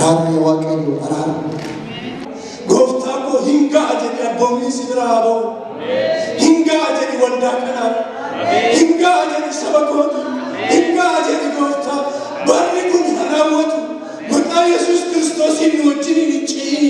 Araara yaa Waaqayyo, araara. Gooftaa koo, hin ga'a jedhi, abboommiin si biraa haa ba'u. Hin ga'a jedhi waldaa kanaaf. Hin ga'a jedhi saba kooti. Hin ga'a jedhi, Gooftaa. Barri kun haa raawwatu. Maqaa Yesuus Kiristoosiin nu wajjiniin hin ce'ini.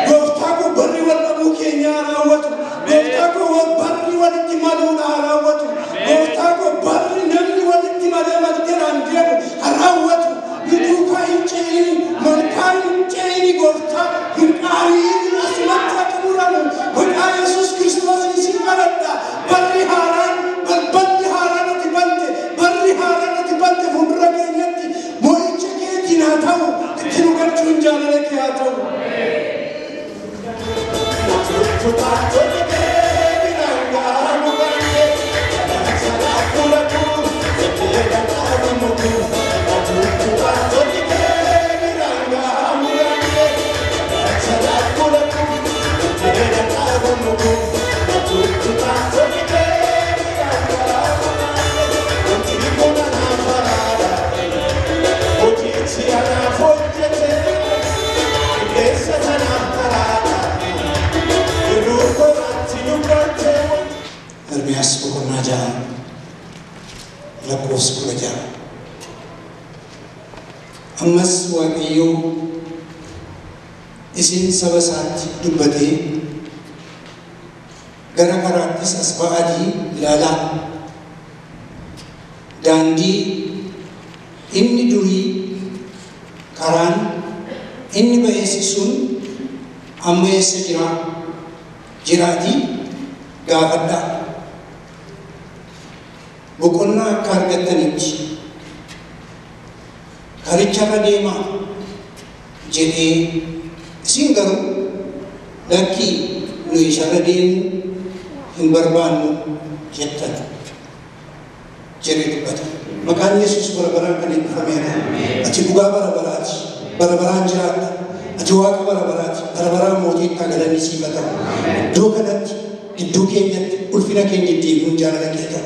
Gooftaa koo, barri wal dhabuu keenyaa haa raawwatu. Gooftaa koo, barri walitti maluudha haa raawwatu. Gooftaa koo, barri namni walitti malee malteedhaan deemu haa raawwatu. Nu duukaa hin ce'ini. Malkaa hin ce'ini, Gooftaa. Hin qaari'ini, asumatti haa xumuramu. Maqaa Yesuus Kiristoosiin sin kadhadha. Barri haaraan, balballi haaraan ati bante, barri haaraan ati bante fuuldura keenyatti mo'icha keetiin haa ta'u. Itti nu galchuun jaalala kee haa ta'u. Ermiyaas boqonnaa 6 lakkoofsa 16. Ammas Waaqayyoo isin saba isaatti dubbatee, "Gara karaattis as ba'aatii ilaalaa. Daandii inni durii, karaan inni ba'eessi sun amma eessa jira jedhaatii gaafadhaa. Boqonnaa akka argattanitti karicharra deemaa" jedhee, "Isin garuu, 'Lakkii, nu isarra deemuu hin barbaannu' jettan" jedhee dubbata. Maqaan Yesuus bara baraan kan eebbifame haa ta'u. Ati dhugaa bara baraati. Bara baraan jiraatta. Ati Waaqa bara baraati. Bara baraan mootii galanni siif haa ta'u. Iddoo kanatti, gidduu keenyatti, ulfina keenya deebi'uun jaalala kee ta'u.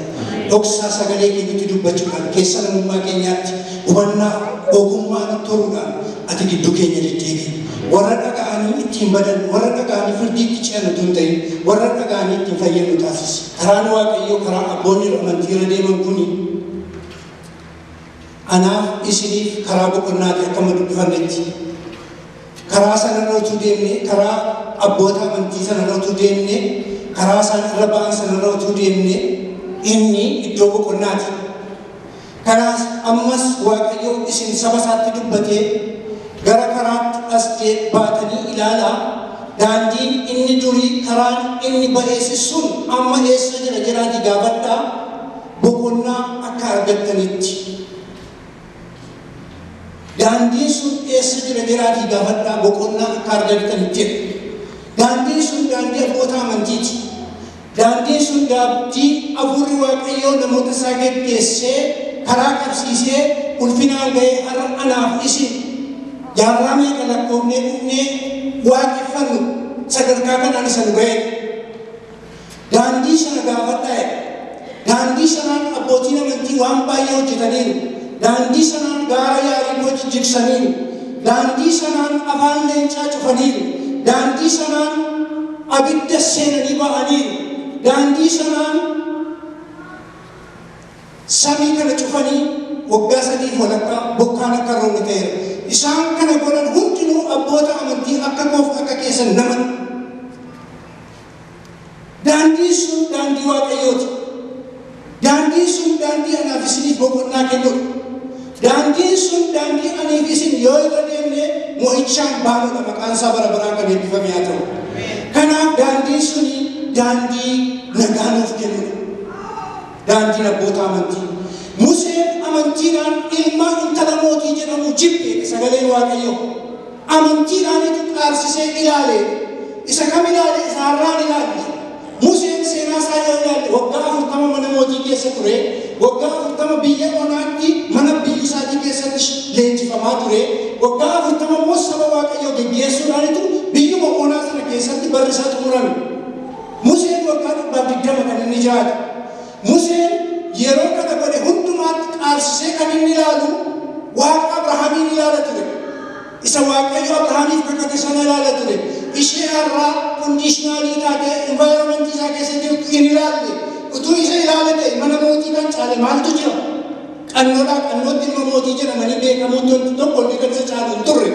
Dhoksaa sagalee keenyatti dubbachuudhaan, keessa namummaa keenyaatti hubannaa ogummaa nutti horuudhaan ati gidduu keenya deddeebi'i. Warra dhaga'anii ittiin badan, warra dhaga'anii firdiitti ce'an utuu hin ta'in, warra dhaga'anii ittiin fayyannu taasisi. Karaan Waaqayyoo, karaa abboonni amantii irra deeman kuni anaaf isiniif karaa boqonnaati akkuma dubbifannetti. Karaa sanarra utuu deemne, karaa abboota amantii sanarra utuu deemne, karaa isaan irra ba'an sanarra utuu deemne, inni iddoo boqonnaati. Kanaas ammas Waaqayyo isin saba isaatti dubbatee, "Gara karaatti as baatanii ilaalaa, daandiin inni durii, karaan inni ba'eessi sun amma eessa jira jedhaatii gaafadhaa, boqonnaa akka argattanitti. Daandiin sun eessa jira jedhaatii gaafadhaa, boqonnaa akka argattanitti" jedha. Daandiin sun daandii abboota amantiiti. Daandiin sun daandii hafuurri Waaqayyoo namoota isaa geggeessee, karaa qabsiisee, ulfinaan ga'ee har'a anaaf isin jaarraa meeqa lakkoofnee dhufnee waaqeffannu sadarkaa kanaan isa nu ga'edha. Daandii sana gaafadhaa jedha. Daandii sanaan abbootiin amantii waan baay'ee hojjetaniiru. Daandii sanaan gaara Yaarikoo jijjigsaniiru. Daandii sanaan afaan leencaa cufaniiru. Daandii sanaan abidda seenanii ba'aniiru. Daandii sanaan samii kana cufanii waggaa 3f walakkaa bokkaan akka hin roobne ta'eera. Isaan kana godhan hundinuu abboota amantii akka koof akka keessan nama. Daandiin sun daandii Waaqayyooti. Daandiin sun daandii anaaf isiniif boqonnaa kennudha. Daandiin sun daandii aniif isin yoo irra deemne mo'ichaan baanudha. Maqaan isaa bara baraan kan eebbifame haa ta'u. Kanaaf daandiin suni daandii nagaa nuuf kennudha. Daandiin abboota amantii. Museen amantiidhaan ilma intala mootii jedhamu jibbe, sagaleen Waaqayyoo. Amantiidhaanitu qaarsisee ilaale. Isa kam ilaale? Isa har'aan ilaalle. Museen seenaa isaa yoo ilaalle, waggaa 40 mana mootii keessa ture. Waggaa 40 biyya onaatti mana biyya isaatii keessatti leenjifamaa ture. Waggaa 40 immoo saba Waaqayyoo geggeessuudhaanitu biyyuma onaa sana keessatti barri isaa xumurame. Museen waggaa 120 kan inni jiraate. Museen yeroo kana godhe hundumaatti qaarsisee kan inni ilaalu Waaqa Abrahaamiin ilaala ture. Isa Waaqayyo Abrahaamiif kakate sana ilaala ture. Ishee har'aa conditional taatee environment isaa keessa jirtu hin ilaalle. Utuu isa ilaale ta'e, mana mootii kan caale maaltu jira? Qannoodhaa qannootti ilma mootii jedhamanii beekamuutti wanti tokko illee kan isa caalu hin turre.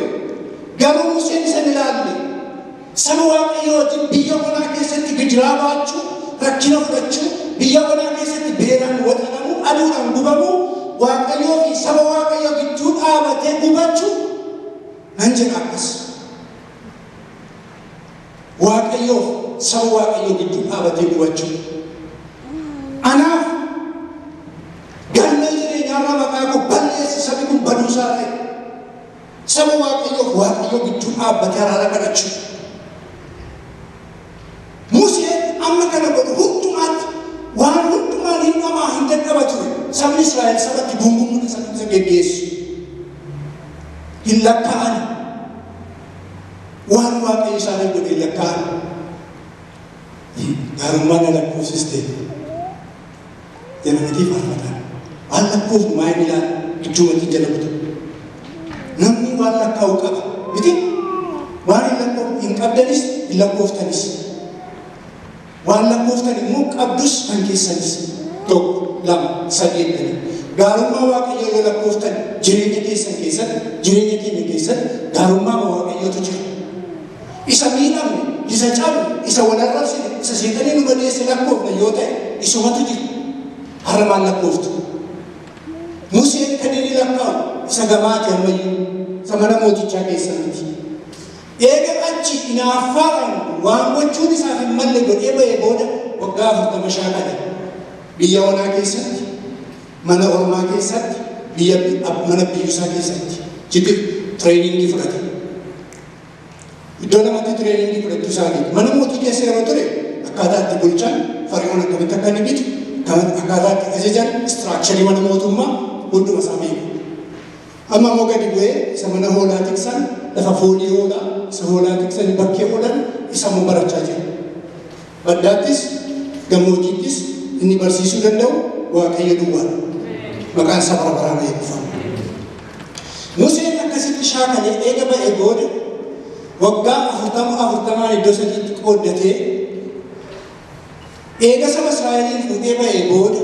Garuu Museen isa hin ilaalle. Saba Waaqayyoo wajjin biyya onaa keessatti gidiraa baachuu, rakkina fudhachuu, biyya onaa keessatti beelaan waxalamuu, aduudhaan gubamuu, Waaqayyoo fi saba Waaqayyoo gidduu dhaabatee gubachuu nan jedha akkas. Waaqayyoof saba Waaqayyoo gidduu dhaabatee gubachuu. Anaaf galmee jireenyaarraa maqaa koo balleessi, sabi kun baduusaa ta'e. Saba Waaqayyoof Waaqayyoo gidduu dhaabbatee araara kadhachuu. Museen amma kana godhu hundumaatti waan hundumaan hin dhamaa, hin dadhaba ture. Sabni Israa'el sabatti guungumuudha isa isa geggeessu. Hin lakkaa'an. Waan Waaqayyo isaaniif godhe hin lakkaa'an. Gaarummaa na lakkoofsiste jedhamanii faarfatan. Waan lakkoofnu maa inni ilaala gidduumatti jala kutu. Namni waan lakkaa'u qaba. Miti? Waan hin lakkoofne hin qabdanis, hin lakkooftanis. Waan lakkooftan immoo qabdus, kan keessanis. Tokko, lama, sadii jettanii. Gaarummaa Waaqayyoo yoo lakkooftan, jireenya keessan keessatti, jireenya keenya keessatti gaarummaa Waaqayyootu jira. Isa miidhamne, isa cabne, isa wal arrabsine, isa seexanii nu madeesse lakkoofna yoo ta'e, isumatu jira. Har'a maal lakkooftu? Museen kan inni lakkaa'u isa gamaati ammayyuu. Isa mana mootichaa keessaa miti. Eega achi inaaffaadhaan waan gochuun isaaf hin malle godhee ba'ee booda waggaa 40 shaakale. Biyya onaa keessatti, mana ormaa keessatti, biyya mana biyyuusaa keessatti. Jitti training fudhate. Iddoo lamatti training fudhachuu isaatiiti. Mana mootii keessa yeroo ture akkaataa itti bulchan, Fari'oon akkamitti akka inni bitu, akkaataa itti ajajan, structure mana mootummaa hunduma isaa beeku. Amma immoo gadi bu'ee isa mana hoolaa tiksan, lafa foolii hoolaa, isa hoolaa tiksan, bakkee oolan isa immoo barachaa jira. Baddaattis gammoojjiittis inni barsiisuu danda'u Waaqayyo duwwaadha. Maqaan isaa bara baraan eebbifamu. Museen akkasitti shaakalee eega ba'ee booda waggaa 40 40n iddoo sadiitti qooddatee, eega saba Israa'eliin fuudhee ba'ee booda,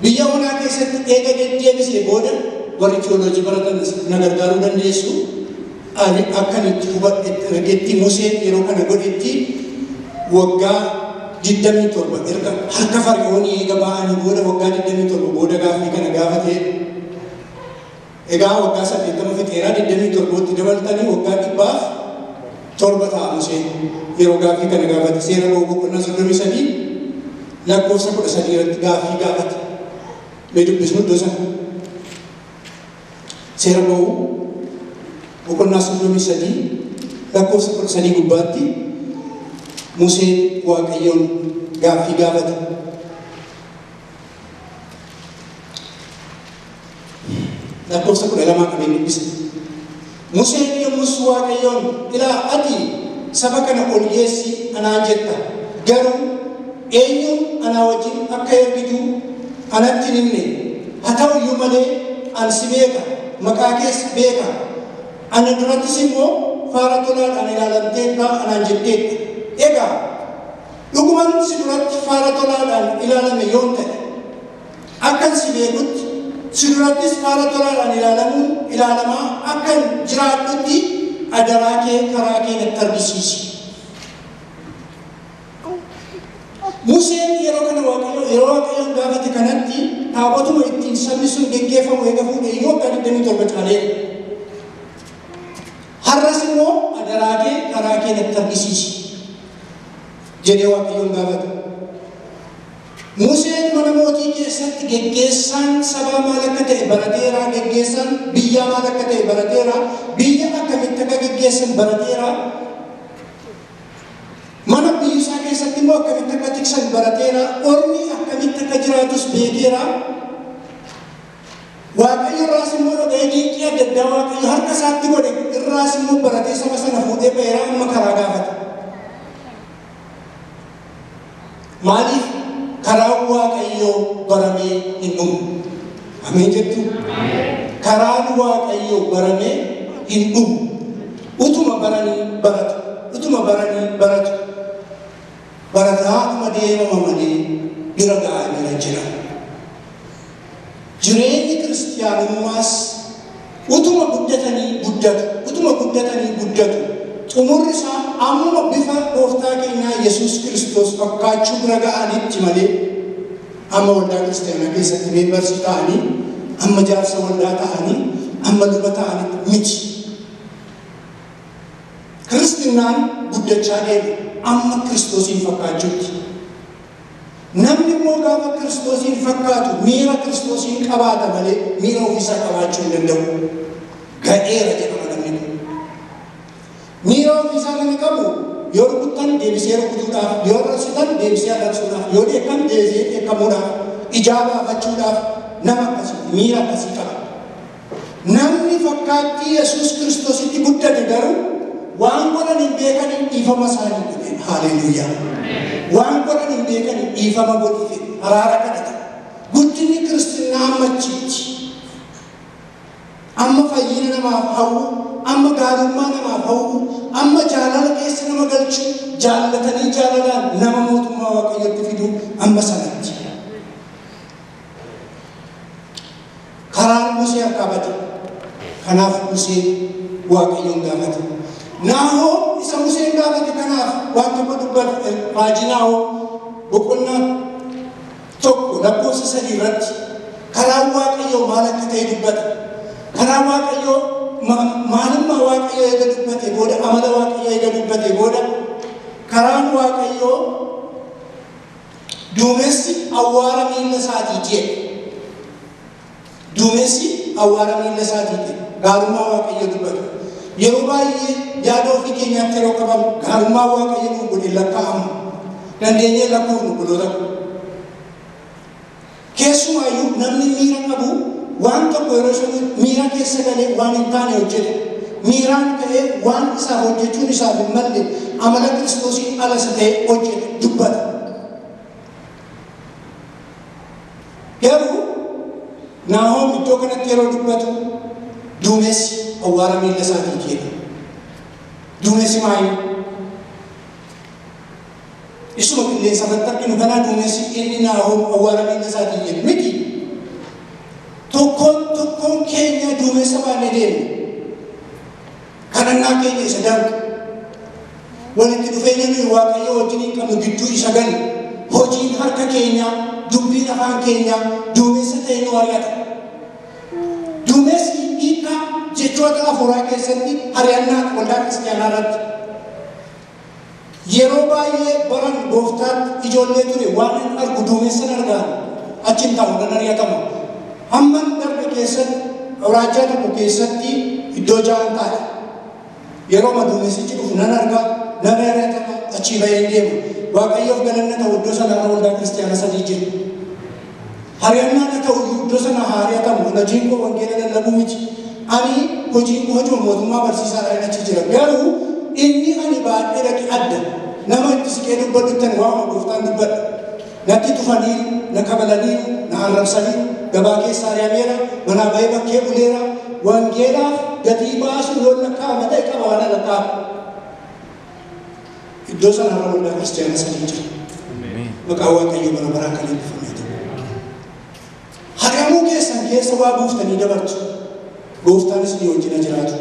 biyya onaa keessatti eega deddeebisee booda, warri tiyooloojii baratan na gargaaruu dandeessu. Ani akkan itti hubadhetti, argetti, Museen yeroo kana godhetti waggaa 27 erga harka Fari'oonii eega ba'anii booda, waggaa 27 booda gaaffii kana gaafate. Egaa waggaa 80 fixeeraa, 27tti dabaltanii waggaa 107 ta'a Museen yeroo gaaffii kana gaafate. Seera Ba'uu boqonnaa 33 lakkoofsa 13 irratti gaaffii gaafate. Mee dubbisnu iddoo sana. Seera Ba'uu boqonnaa 33 lakkoofsa 13 gubbaatti Museen Waaqayyoon gaaffii gaafate. Lakkoofsa 12 qabeen dubbisa. Museen yommus Waaqayyoon, "Ilaa, ati saba kana ol geessi anaan jetta, garuu eenyuun anaa wajjin akka ergitu anatti hin himne. Haa ta'u iyyuu malee an si beeka, maqaa kees beeka, ana durattis immoo faara tolaadhaan ilaalamteetta anaan jetteetta. Egaa dhuguman si duratti faara tolaadhaan ilaalame yoon ta'e, akkan si beekutti, si durattis faara tolaadhaan ilaalamuun ilaalamaa akkan jiraadhutti adaraa kee karaa kee natti argisiisi." Museen yeroo kana Waaqayyo yeroo Waaqayyoon gaafate kanatti taabotuma ittiin sabni sun geggeeffamu eega fuudhee iyyuu waggaa 27 caaleera. Har'as immoo "Adaraa kee karaa kee natti argisiisi" jedhee Waaqayyoon gaafate. Museen mana mootii keessatti geggeessaan sabaa maal akka ta'e barateera, geggeessaan biyyaa maal akka ta'e barateera, biyya akkamitti akka geggeessan barateera. Mana biyyisaa keessatti immoo akkamitti akka tiksan barateera, ormi akkamitti akka jiraatus beekeera. Waaqayyo irraas immoo dhaga'ee, dinqii adda addaa Waaqayyo harka isaatti godhe irraas immoo baratee saba sana fuudhee ba'eera, amma karaa gaafata. Maaliif? Karaan Waaqayyoo baramee hin dhumu. Ameen jettu? Karaan Waaqayyoo baramee hin dhumu. Utuma baranii baratu, utuma baranii baratu. Barataadhuma deemama malee bira ga'ameera jira. Jireenyi kiristiyaanummaas utuma guddatanii guddatu, utuma guddatanii guddatu. Xumurri isaa ammuma bifa gooftaa keenyaa Yesuus Kiristoos fakkaachuu bira ga'anitti malee amma waldaa kiristiyaanaa keessatti members ta'anii, amma jaarsa waldaa ta'anii, amma luba ta'anitti miti. Kiristinnaan guddachaa deema amma Kiristoosiin fakkaachuutti. Namni immoo gaafa Kiristoosiin fakkaatu miira Kiristoosiin qabaata malee miira ofiisaa qabaachuu hin danda'u. Ga'eera jedhama namni kun. Miira ofiisaa namni qabu yoo rukuttan deebisee rukutuudhaaf, yoo arrabsitan deebisee arrabsuudhaaf, yoo dheekkam deebisee dheekkamuudhaaf, ijaa baafachuudhaaf nama akkasii miira akkasii qaba. Namni fakkaattii Yesuus Kiristoositti guddate garuu waan godhan hin beekanii dhiifama isaanii godhe. Haaleluyyaa. Waan godhan hin beekanii dhiifama godhiif araara kadhata. Guddinni kiristinnaa amma achitti. Amma fayyina namaaf hawwu, amma gaarummaa namaaf hawwu, amma jaalala keessa nama galchu, jaallatanii jaalalaan nama mootummaa Waaqayyootti fiduu amma sanatti. Karaan Musee harkaa bade. Kanaaf Museen Waaqayyoon gaafate. Naahoo isa Museen gaafate kanaaf waan tokko dubbate. Raajii Naahoo boqonnaa 1 lakkoofsa 3 irratti karaan Waaqayyoo maal akka ta'e dubbata. Karaa Waaqayyoo, maalummaa Waaqayyoo eega dubbate booda, amala Waaqayyoo eega dubbate booda, karaan Waaqayyoo duumessi awwaara miilla isaatii jedhe. Duumessi awwaara miilla isaatii jedhe. Gaarummaa Waaqayyoo dubbata. Yeroo baay'ee yaada ofii keenyaatti yeroo qabamu gaarummaa Waaqayyoo nuuf godhe lakkaa'amu. Dandeenyee lakkoofnu, obboloota. Keessumaayyuu namni miira qabu waan tokko yeroo isa miira keessa galee waan hin taane hojjeta. Miiraan ka'ee waan isaaf hojjechuun isaaf hin malle, amala Kiristoosiin ala isa ta'e hojjeta, dubbata. Garuu Naahoom iddoo kanatti yeroo dubbatu duumessi awwaara miilla isaatii jedha. Duumessi maali? Isuma qilleensa irratti arginu kanaa duumessi inni Naahoom awwaara miilla isaatii jedhu miti. Tokkoon tokkoon keenya duumessa baannee deemna. Kadhannaa keenya isa danqa. Walitti dhufeenya nuyi Waaqayyo wajjin hin qabnu gidduu isa galu. Hojiin harka keenyaa, dubbiin afaan keenyaa duumessa ta'e nu ari'ata. Duumessi hiika jechoota afuuraa keessatti ari'annaa waldaa kiristiyaanaa irratti. Yeroo baay'ee baran gooftaatti ijoollee ture waan hin argu, duumessan argaan achi hin taa'u, nan ari'atama. Hamman darbe keessatti awraajjaa tokko keessatti iddoo ja'an taa'e. Yeroo duumessichi dhufu nan argaa, nan ari'atama, achii bahee deema. Waaqayyoof galanna ta'u, iddoo sanarra waldaa kiristiyaana sadii jiru. Ari'annaan haa ta'u iyyuu, iddoo sana haa ari'atamu. Hojiin koo wangeela lallabuu miti. Ani hojiin koo hojii mootummaa barsiisaadhaan achi jira. Garuu inni ani baadhee dhaqe adda. Nama itti siqee dubbadhuttan waama gooftaan dubbadha. Natti tufaniiru, na kabalaniiru, na arrabsaniiru, gabaa keessa ari'ameera, manaa bahee bakkee buleera. Wangeelaaf gatii baasu yoo lakkaa'ama ta'e qaba waan lakkaa'ama. Iddoo sanarra waldaa kiristiyaana sadii jira. Maqaan Waaqayyoo bara baraan kan eebbifamee ta'u. Ari'amuu keessan keessa waa buuftanii dabartu. Gooftaanis ni wajjina jiraatu.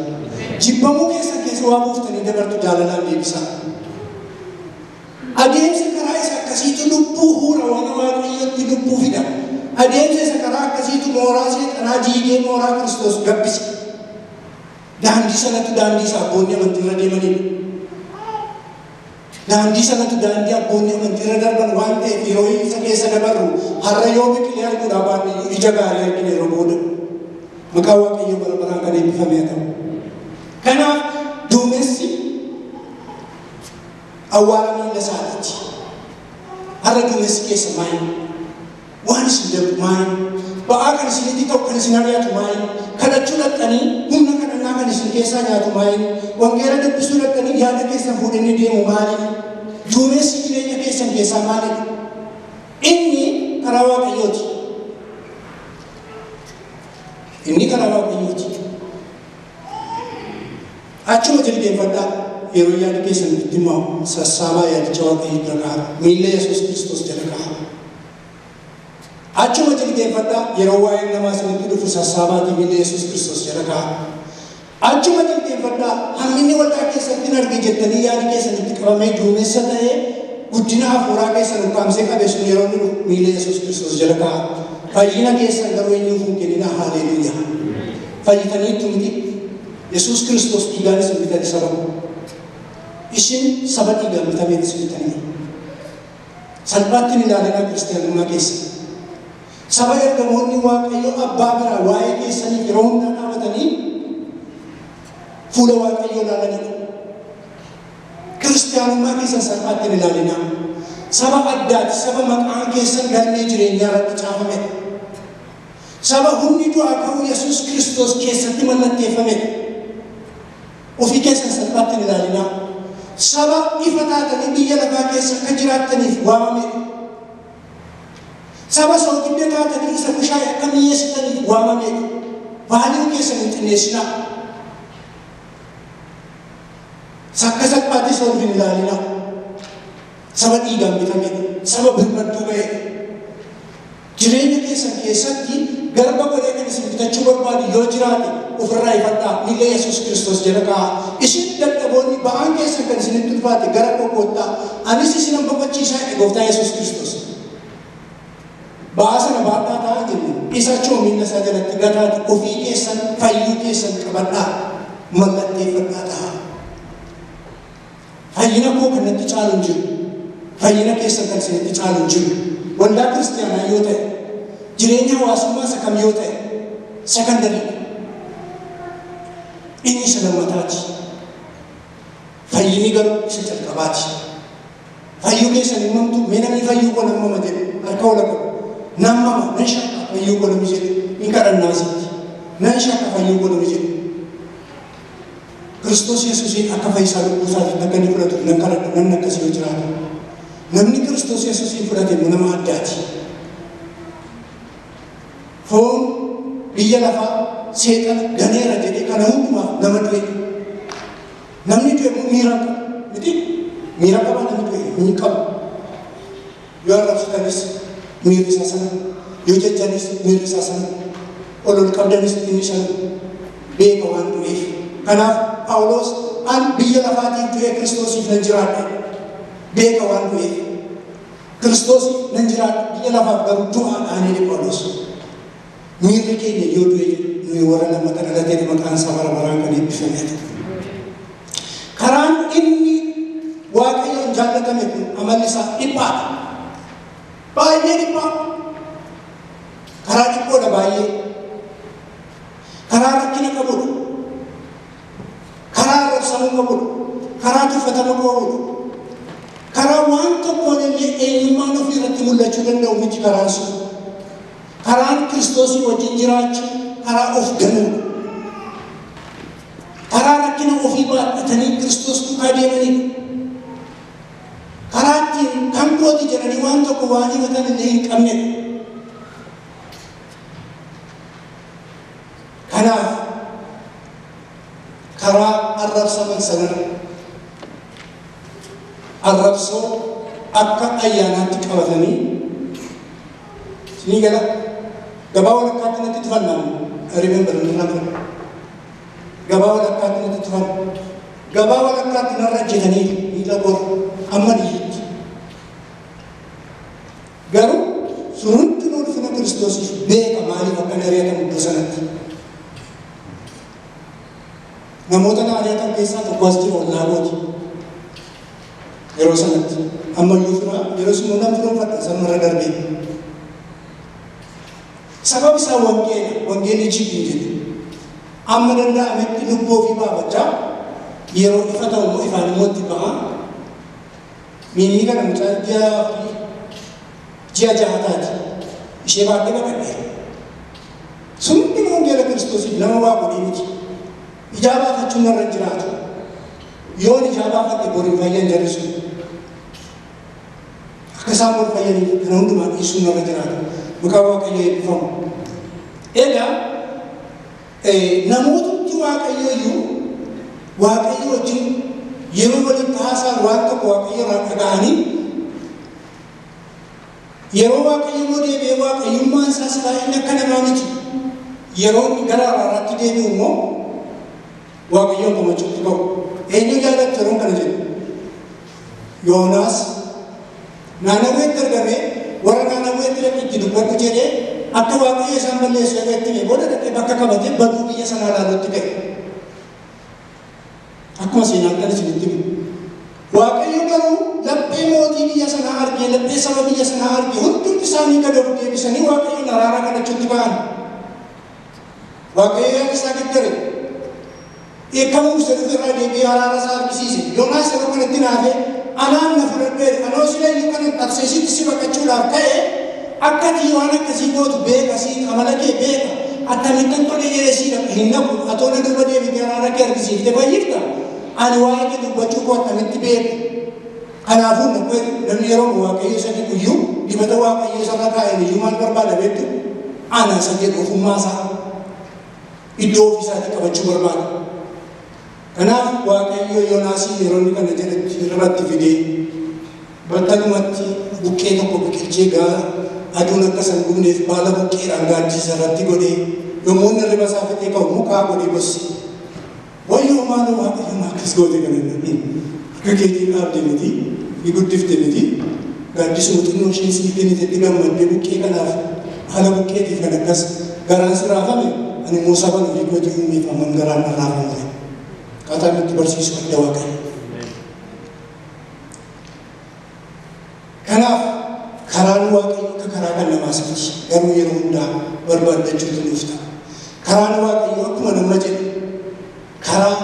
Jibbamuu keessan keessa waa buuftanii dabartu, jaalalaan deebisaa. Adeemsa karaa isa akkasiitu lubbuu huura, waan Waaqayyotti lubbuu fida. Adeemsa isa karaa akkasiitu mooraa seexanaa diigee mooraa Kiristoos gabbisa. Daandii sanatu daandii isa abboonni amantiirra deemanidha. Daandii sanatu daandii abboonni amantiirra darban waan ta'eef yeroo isa keessa dabarru har'a yoo biqilee arguudhaa baanne ija gaarii argina yeroo booda. Maqaan Waaqayyoo bara baraan kan eebbifame haa ta'u. Kanaaf duumessi awwaara miilla isaatiiti. Har'a duumessi keessa maali? Waan isin darbu maali? Ba'aa kan isinitti ta'u, kan isin ari'atu maali? Kadhachuu dhaqxanii humna kadhannaa kan isin keessaa nyaatu maali? Wangeela dubbisuu dhaqxanii yaada keessan fuudhanii deemu maali? Duumessi jireenya keessan keessaa maalidha? Inni karaa Waaqayyooti. Inni karaa Waaqayyooti. Achuma jilbeenfadhaa yeroo yaada keessan bittimmaa sassaabaa yaadicha Waaqayyo bira kaa'aa. Miilla Yesuus Kiristoos jala kaa'aa. Achuma jilbeenfadhaa yeroo waa'een namaa isinitti dhufu sassaabaatii miilla Yesuus Kiristoos jala kaa'aa. Achuma jilbeenfadhaa hamminni waldaa keessatti hin arge jettanii yaadi keessanitti qabamee duumessa ta'ee guddina hafuuraa keessan ukkaamsee qabe sun yeroo inni dhufu miilla Yesuus Kiristoos jala kaa'aa. Fayyina keessan garuu eenyuuf hin kenninaa. Haaleluyyaa. Fayyitaniittu miti. Yesuus Kiristoos dhiigaan isin bitate saba. Isin saba dhiigaan bitameen isin bitanii. Salphaatti hin ilaalinaa kiristiyaanummaa keessa. Saba ergamoonni Waaqayyo Abbaa biraa waa'ee keessaniif yeroo hundaa dhaabatanii fuula Waaqayyoo ilaalanidha. Kiristiyaanummaa keessan salphaatti hin ilaalinaa. Saba addaati, saba maqaan keessan galmee jireenyaa irratti caafamedha. Saba humni du'aa ka'uu Yesuus Kiristoos keessatti mallatteeffamedha. Ofii keessan salphaatti hin ilaalinaa. Saba ifa taatanii biyya lafaa keessa akka jiraattaniif waamamedha. Saba soogidda taatanii isa bushaayee akka mi'eessitaniif waamamedha. Value keessan hin xinneessinaa. Akka salphaattis ol hin ilaalinaa. Saba dhiigaan bitamedha. Saba birmadduu ba'edha. Jireenya keessan keessatti garba godhee kan isin bitachuu barbaadu yoo jiraate ofirraa ifadhaa miilla Yesuus Kiristoos jala kaa'aa. Isin dadhaboonni ba'aan keessan kan isinitti ulfaate gara koo koottaa. Anis isinan boqochiisaa jedhe Gooftaa Yesuus Kiristoos. Ba'aa sana baadhaa taa'aa jenne isa achuma miilla isaa jalatti gataati ofii keessan fayyuu keessan qabadhaa mallatteeffadhaa taa'aa. Fayyina koo kan natti caalu hin jiru. Fayyina keessan kan isinitti caalu hin jiru. Waldaa kiristiyaanaa yoo ta'e, jireenya hawaasummaa isa kam yoo ta'e, secondary. Inni isa lammataati. Fayyinni garuu isa calqabaati. Fayyuu keessan hin mamtu, mee namni fayyuu koo nan mama jedhu harka ola qabu. Nan mama, nan shakka fayyuu koo namni jedhu hin kadhannaa asitti. Nan shakka fayyuu koo namni jedhu. Kiristoos Yesuusiin akka fayyisaa lubbuu isaatiitti akka inni fudhatuuf nan kadhadha namni akkasii yoo jiraatu. Namni Kiristoos Yesuusiin fudhate immoo nama addaati. Foon biyya lafaa seexana ganeera jedhee kana hundumaaf nama du'e. Namni du'e immoo miira qaba. Miti? Miira qaba namni du'e hin qabu. Yoo arrabsitanis miirri isaa sana, yoo jajjanis miirri isaa sana, ol ol qabdanis inni sana beeka waan du'eef. Kanaaf Phaawulos an biyya lafaatiif du'ee Kiristoosiif nan jiraadhe. Beeka waan du'eef. Kiristoosiif nan jiraadhe biyya lafaaf garuu du'aadhaan jedhe Phaawulos. Miirri keenya yoo du'e jedhu nuyi warra lammata dhalateedha maqaan isaa bara baraan kan eebbifamedha. Karaan inni Waaqayyoon jaallatame kun amalli isaa dhiphaadha. Baay'ee dhiphaa. Karaa dhiphoodha baay'ee. Karaa rakkina qabudha. Karaa arrabsamuu qabudha. Karaa tuffatamuu qabudha. Karaa waan tokkoon illee eenyummaan ofii irratti mul'achuu danda'u miti karaan sun. Karaan Kiristoosii wajjin jiraachuu karaa of ganuudha. Karaa rakkina ofii baadhatanii Kiristoos duukaa deemanidha. Karaa ittiin kan kooti jedhanii waan tokko waan himatan illee hin qabnedha. Kanaaf karaa arrabsaman sanarra arrabsoo akka ayyaanaatti qabatanii isinii gala gabaa walakkaatti natti tufannaan remember nirraan fadhu. Gabaa walakkaatti natti tufan. Gabaa walakkaatti narra ejjetanii miila koo amma iyyutti. Garuu sun hundinuu ulfina Kiristoosiif beeka maaliif akka inni ari'atamu iddoo sanatti. Namoota na ari'atan keessaa tokko as jira ollaa kooti. Yeroo sanatti ammayyuu firaa yeroo sun nan firoonfadha sanumarra darbee. Sabab isaa wangeela, wangeelli jibbi jedhu. Amma danda'ametti lubbuu ofii baafachaa yeroo ifa ta'u immoo ifaan immoo itti ba'a. Miimmii kana mucaa ji'a 4 ji'a 6 taati. Ishee baadhee baqadheera. Sun hundinuu wangeela Kiristoosiif nama waa godhee miti. Ijaa baafachuun narra hin jiraatu. Yoon ijaa baafadhe bor hin fayyan jarri sun. Akka isaan bor fayyaniif kana hundumaa dhiisuun narra jiraata. Maqaan Waaqayyoo eebbifamu. Egaa namootatti Waaqayyo iyyuu Waaqayyo wajjin yeroo walitti haasa'an waan tokko Waaqayyo irraa dhaga'anii, yeroo Waaqayyo immoo deebi'ee Waaqayyummaan isaa silaa inni akka namaa miti, yeroo inni gara araaraatti deebi'u immoo Waaqayyoon komachuutti ka'u. Eenyu jaallattu yeroon kana jedhu? Yoonaas Naanawweetti argamee warra Naanawweetti dhaqi itti dubbadhu jedhee akka Waaqayyo isaan balleessu erga itti himee booda dhaqee bakka qabatee baduu biyya sanaa ilaaluutti ka'e. Akkuma seenaattan isinitti himu. Waaqayyo garuu laphee mootii biyya sanaa argee, laphee saba biyya sanaa argee, hundumti isaanii gad of deebisanii Waaqayyoon araara kadhachuutti ka'an. Waaqayyo yaada isaa geddare. Dheekkamuuf isa dhufe irraa deebi'ee araara isaa argisiise. Yoonaas yeroo kanatti naafee, Anaan na fudhadhu jedhe. Anoo sila iyyuu kanan Xarseesitti si baqachuudhaaf ka'e, akka ati waan akkasii gootu beeka, siin amala kee beeka. Attamittan tole jedhee sii dhaqa? Hin dhaqu. Atoo na duuba deebitee araara kee argisiiftee fayyifta? Ani waa'ee kee dubbachuu koo attamitti beeku? Kanaafuu hin dhaqu jedhe. Namni yeroo Waaqayyo isa dibu iyyuu, dibata Waaqayyo isa irra kaa'een iyyuu maal barbaada beektu? Ana isa jedhu ofummaa isaa iddoo ofii isaatii qabachuu barbaada. Kanaaf Waaqayyo Yoonaasiin yeroo inni kana jedhetti hirriba itti fidee battalumatti buqqee tokko biqilchee gaa aduun akka isa hin gubneef baala buqqeedhaan gaaddisa irratti godhee yommuu inni hirriba isaa fixee ka'u mukaa godhee gosse. Wayyoo maaloo Waaqayyo maa akkas goote kana inni harka keetiin dhaabde miti, ni guddifte miti, gaaddisuma xinnoo isheen sii kennitetti gammaddee buqqee kanaaf haala buqqeetiif kan akkas garaan si raafame, ani immoo saban ofii kootii uumeef hammam garaan na raafamu ree? Akkaataa inni itti barsiisu adda Waaqayyo. Kanaaf karaan Waaqayyo akka karaa kan namaas miti, garuu yeroo hundaa barbaaddachuutu nuuf ta'a. Karaan Waaqayyoo akkuma nama jedhe karaa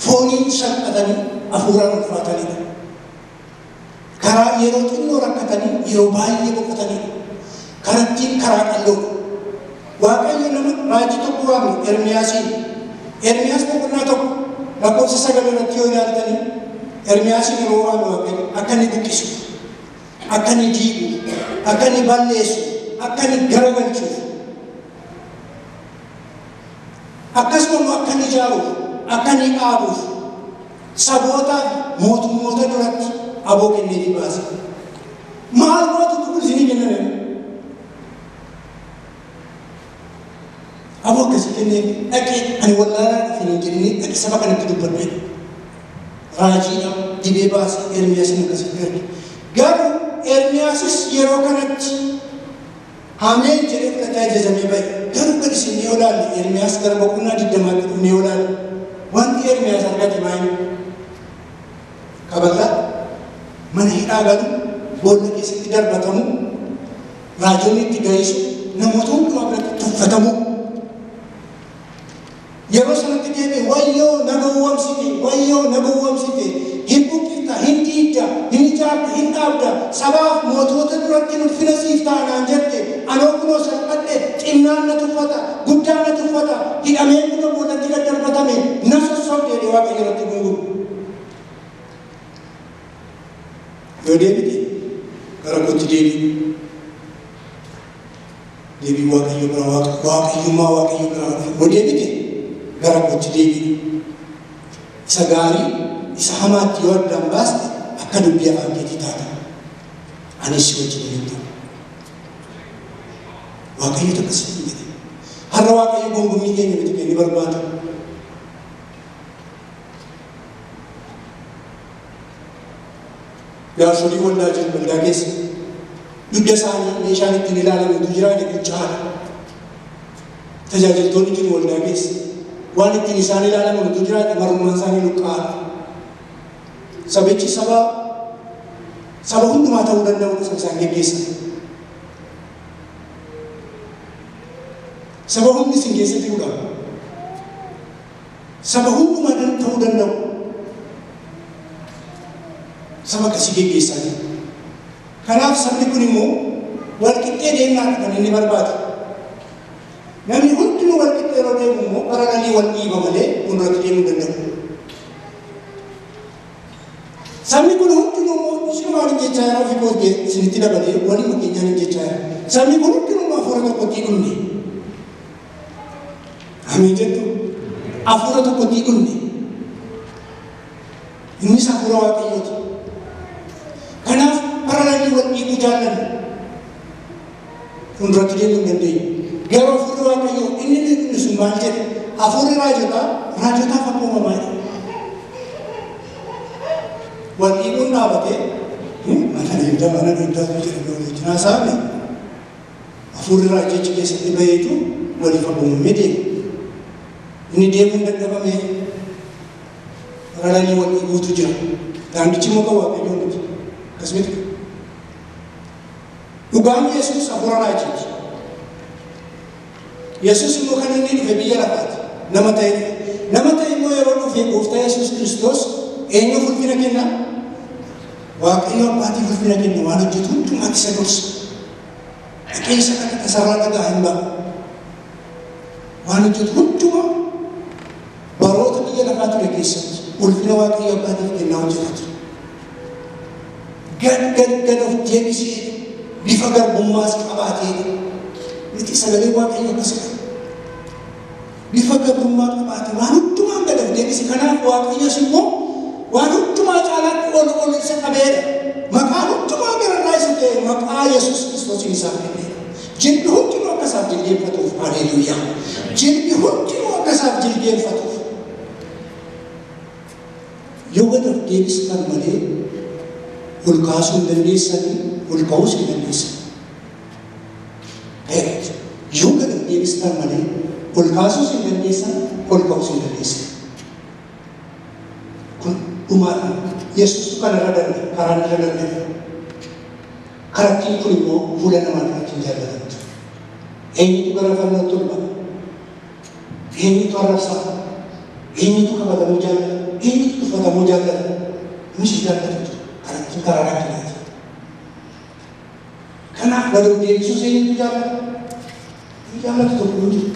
fooniin salphatanii hafuuraan ulfaatanidha. Karaa yeroo xinnoo rakkatanii yeroo baay'ee boqotanidha. Karattiin karaa qalloodha. Waaqayyo nama raajii tokko waame, Ermiyaasiin. Ermiyaas boqonnaa 1 lakkoofsa 9 irratti yoo ilaaltanii, Ermiyaasiin yeroo waame Waaqayyo akka inni buqqisu, akka inni diigu, akka inni balleessu, akka inni garagalchuuf, akkasuma immoo akka inni ijaaruuf, akka inni dhaabuuf sabootaa fi mootummoota duratti aboo kenneefii baase. Maal gootu kun isinii kenname? Aboo akkasii kennee dhaqee ani wallaalaa dhufe hin jedhinii dhaqi saba kanatti dubbadhu jedhe. Raajiidha dibee baasee Ermiyaasin akkasitti erge. Garuu Ermiyaasis yeroo kanatti Ameen jedhee fudhatee ajajamee ba'e. Garuu gad isin yoo ilaalle, Ermiyaas gara boqonnaa 20tti dhufnee yoo ilaalle, wanti Ermiyaas argate maali? Kaballaa, mana hidhaa galu, boolla keessatti darbatamu, raajonni itti ga'isu, namoota hundumaa biratti tuffatamuu. Yeroo sanatti deebi'e, wayyoo na gowwomsite, wayyoo na gowwomsite, hin buqqifta, hin diigda, hin ijaarta, hin dhaabda, sabaaf mootota duratti ulfina siif ta'a naan jette, anoo kunoo salphadhe, xinnaan na tuffata, guddaan na tuffata, hidhamee kunoo boollatti gad darbatame, na sossobde jedhee Waaqayyo irratti gungume. Yoo deebite gara kootti deebi'i. Deebii Waaqayyo bira, Waaqayyummaa Waaqayyo biraa dhufe. Yoo deebite gara kootti deebi'i. Isa gaarii isa hamaatti yoo addaan baaste akka dubbii afaan keetii taata. Anis si wajjin hin ta'a. Waaqayyotu akkasitti jedhe. Har'a Waaqayyo gongummii keenya miti kan inni barbaadu. Jaarsolii waldaa jiru, waldaa keessa dugda isaanii meeshaan ittiin ilaalamu utuu jiraate qunca'aadha. Tajaajiltoonni jiru waldaa keessa waan ittiin isaan ilaalaman utuu jiraate marrummaan isaanii luqqa'aadha. Sabichi saba hundumaa ta'uu danda'udha saba isaan geggeessan. Saba hundi isin keessa jirudha. Saba hundumaa ta'uu danda'u. Saba akkasii geggeessaa jiru. Kanaaf sabni kun immoo walqixxee deemnaadha kan inni barbaadu. Namni hundinuu walqixxee yeroo deemu immoo paralaalii wal dhiiba malee fuulduratti deemuu danda'u. Sabni kun hundinuu immoo isinumaan hin jechaa jira, ofii koo isinitti dabalee waluma keenyaan hin jechaa jira. Sabni kun hundinuu immoo hafuura tokkotti dhumne. Ameen jettu. Hafuura tokkotti dhumne. Innis hafuura Waaqayyooti. Kanaaf parallel wal dhiibuu jaallanna. Fuulduratti deemuu hin dandeenyu. Garuu hafuurri Waaqayyoo inni inni sun maal jedhe? Hafuurri raajotaa raajotaaf abboomamaa jedha. Wal dhiibuun dhaabatee mana dhiibdaa mana dhiibdaa jedhamee waliin haasa'ame, hafuurri raajichi keessatti baheetu waliif abboomamee deema. Inni deemuun dadhabame, parallel wal dhiibuutu jira. Daandichi immoo kan Waaqayyoo miti. Akkasumatti dhugaan Yesuus hafuura raajiiti. Yesuus immoo kan inni dhufe biyya lafaati. Nama ta'e dhufe. Nama ta'e immoo yeroo dhufe, Gooftaa Yesuus Kiristoos eenyuuf ulfina kenna? Waaqayyo Abbaatiif ulfina kenna. Waan hojjetu hundumaatti isa dursa. Dhaqee isa kadhata, sarara dhagaa hin ba'a. Waan hojjetu hundumaa baroota biyya lafaa ture keessatti ulfina Waaqayyo Abbaatiif kennaa hojjeta ture. Gad gad gad of deebisee, bifa garbummaas qabaatee miti, sagalee Waaqayyo akkasidha. Bifa garbummaa qabaate, waan hundumaan gad of deebise. Kanaaf Waaqayyos immoo waan hundumaa caalaatti ol ol isa qabeedha. Maqaa hundumaa gararraa isa ta'e maqaa Yesuus Kiristoosiin isaaf kenneera. Jilbi hundinuu akka isaaf jilbeenfatuuf. Haleluuyaa! Jilbi hundinuu akka isaaf jilbeenfatuuf. Yoo gad of deebistan malee ol kaasuu hin dandeessanii, ol ka'uus hin dandeessan. Yoo gad of deebistan malee ol kaasuus hin dandeessan, ol ka'uus hin dandeessan. Kun dhumaadha. Yesuustu kanarra darbe, karaan irra darbe. Karattiin kun immoo fuula namaa duratti hin jaallatamtu. Eenyutu gara fannootti ol ba'a? Eenyutu arrabsaa? Eenyutu kabajamuu jaallata? Eenyutu tuffatamuu jaallata? Namni si jaallatu jiru. Karattiin karaa rakkinaati. Kanaaf gad of deebisuus eenyutu jaallata? Inni jaallatu tokko hin jiru.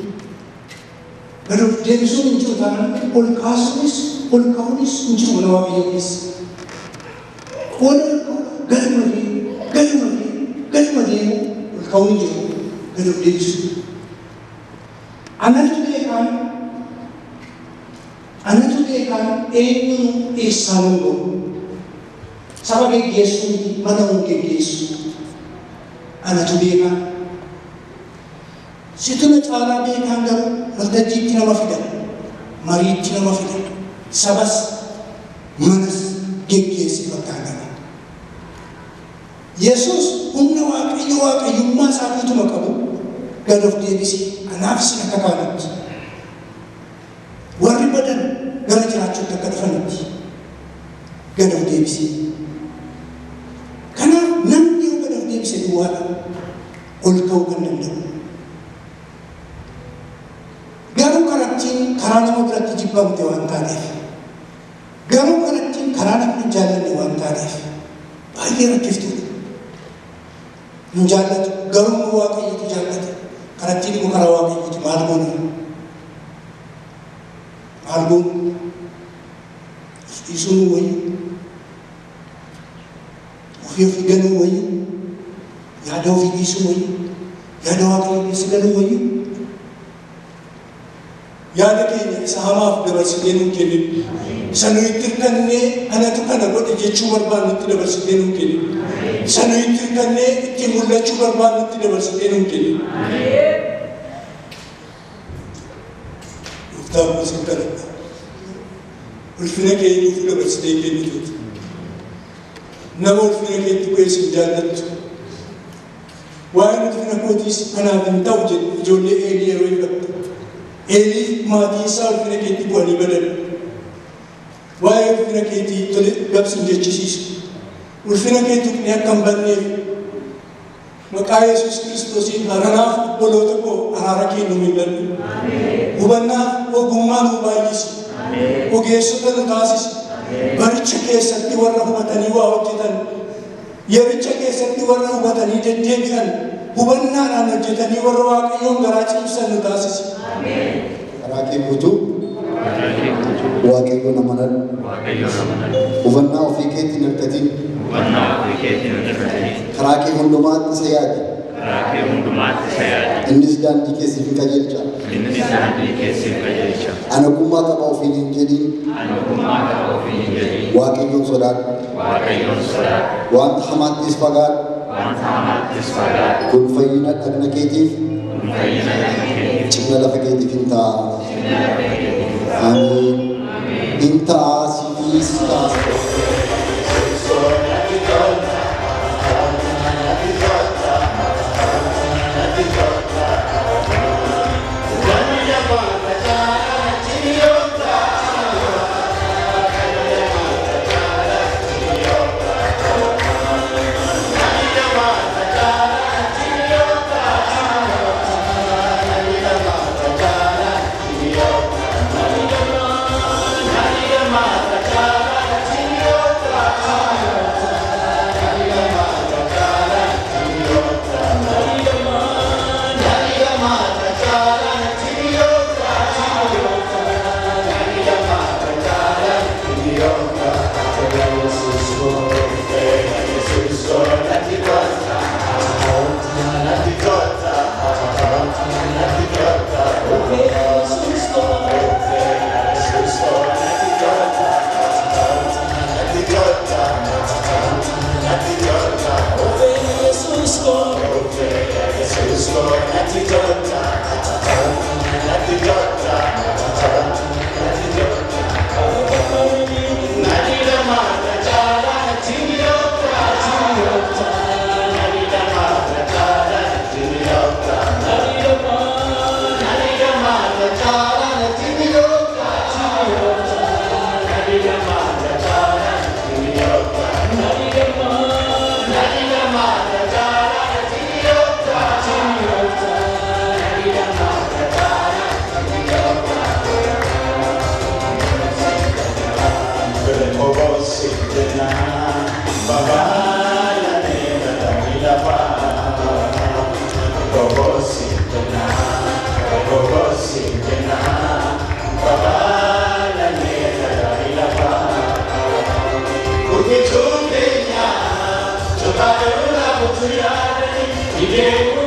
Gad of deebisuun hin jiru taanaan ol kaasuunis ol ka'uunis hin jiru mana Waaqayyoo keessa. Ol ol ka'u, gaduma deemu, gaduma deemu, gaduma deemu, ol ka'uun hin jiru gad of deebisuu. Anatu beekaan, anatu beekaan eenyuun eessaan hin ga'u. Saba geggeessuu miti, mana hin geggeessuu. Anatu beekaan. Situ na caalaa beekaan garuu waltajjiitti nama fida. Mariitti nama fida. Sabas manas geggeessee bakkaan gala. Yesuus humna Waaqayyo Waaqayyummaa isaa guutuma qabu gad of deebisee anaaf isin akka kaanutti, warri badan gara jiraachuutti akka dhufanitti gad of deebisee. Kanaaf namni yoo gad of deebise duwwaadha ol ka'uu kan danda'u. Garuu karattiin karaa nama biratti jibbamte waan taateef, garuu karattiin karaa namni hin jaallanne waan taateef, baay'ee rakkiftuudha. Hin jaallatu, garuu immoo Waaqayyotu jaallata. Karattiin immoo karaa Waaqayyooti. Maal goonu? Maal goonu? Of dhiisuu nu wayyu. Ofii ofii ganuu wayyu. Yaada ofii dhiisuu wayyu. Yaada Waaqayyoo keessa galuu wayyu. Yaada keenya isa hamaaf dabarsitee nuu kennin. Isa nu itti hirkannee anatu kana godhe jechuu barbaannutti dabarsitee nuu kennin. Isa nu itti hirkannee ittiin mul'achuu barbaannutti dabarsitee nuu kennin. Gooftaa koo, sin kadhadha. Ulfina kee nuuf dabarsitee kennituuti. Nama ulfina keetti bu'ee sin jaallattu. Waa'een ulfina kootiis anaaf hin ta'u jedhe ijoollee Eelii yeroo ifatte. Eelii maatiin isaa ulfina keetti bu'anii badan. Waa'ee ulfina keetii tole gabsi hin jechisiisu. Ulfina kee tuqnee akka hin banneef, maqaa Yesuus Kiristoosiin haranaaf obboloota koo araara kee nu mil'adhu. Hubannaaf ogummaa nu baay'isi. Ogeessota nu taasisi. Baricha keessatti warra hubatanii waa hojjetan, yericha keessatti warra hubatanii deddeebi'an, hubannaadhaan hojjetanii warra Waaqayyoon garaa ciibsan nu taasisi. Karaa kee guutuu Waaqayyoon amanadhu. Hubannaa ofii keetiin hirkatin. Karaa kee hundumaatti isa yaadi. Karaa kee hundumaatti isa yaadi. Innis daandii kee siif hin qajeelcha. Innis daandii kee siif qajeelcha. Ani ogummaa qaba ofiin hin jedhin. Ani ogummaa qaba ofiin hin jedhin. Waaqayyoon sodaadhu. Waaqayyoon sodaadhu. Wanta hamaattis fagaadhu. Wanta hamaattis fagaadhu. Kun fayyina dhagna keetiif, Kun fayyina dhagna keetiif, cimina lafa keetiif hin ta'a. Ameen. Hin ta'a, siifis ta'a. Yeah.